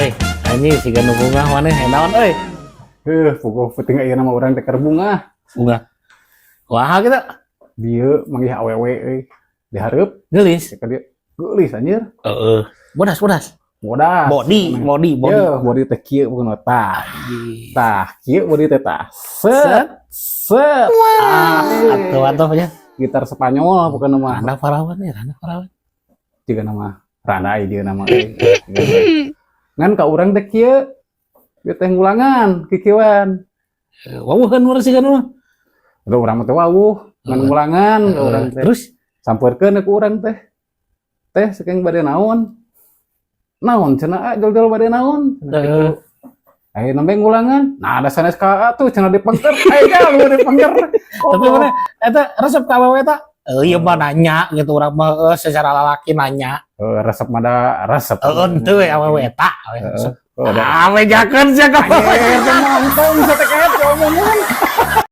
Euy, anjing siga nu bungah maneh, naon euy? Heuh, puguh penting ayeuna mah urang teh keur bungah. Bungah. Wah, kita Bieu manggih awewe euy. Dihareup geulis. Ka dieu. Geulis, anjir. Heeh. Bodas, bodas. Bodas. Body, body, body. Ye, body teh kieu bukan tah. Tah, kieu body teh tah. Set. Set. Set. Ah, atuh atuh nya. Gitar Spanyol bukan nama. Randa parawan ya, randa parawan. Jiga nama randa ieu nama euy. Ngan ka urang teh kieu. Ieu teh ngulangan kikieuan. Wawuhan urang sih kan mah. Itu urang mah teh wawuh, ngan ngulangan ka urang teh. Terus? Sampeurkeun ku urang teh. Teh, saking bade naon? Naon cenah, ah, jol-jol bade naon? Cenah kitu. Eh, nembe ngulangan. Nah, ada sanes ka atuh cenah dipengker. Aya jalu dipengker. Tapi mana eta resep ka awewe eta? Eh, ieu mah nanya gitu, urang mah secara lalaki nanya. Eh, resep mah da resep. Heeh, henteu we awewe eta. We, resep. Oh, da. Ah, bejakeun sia ka. Eh, teh mah entong sateket omongan.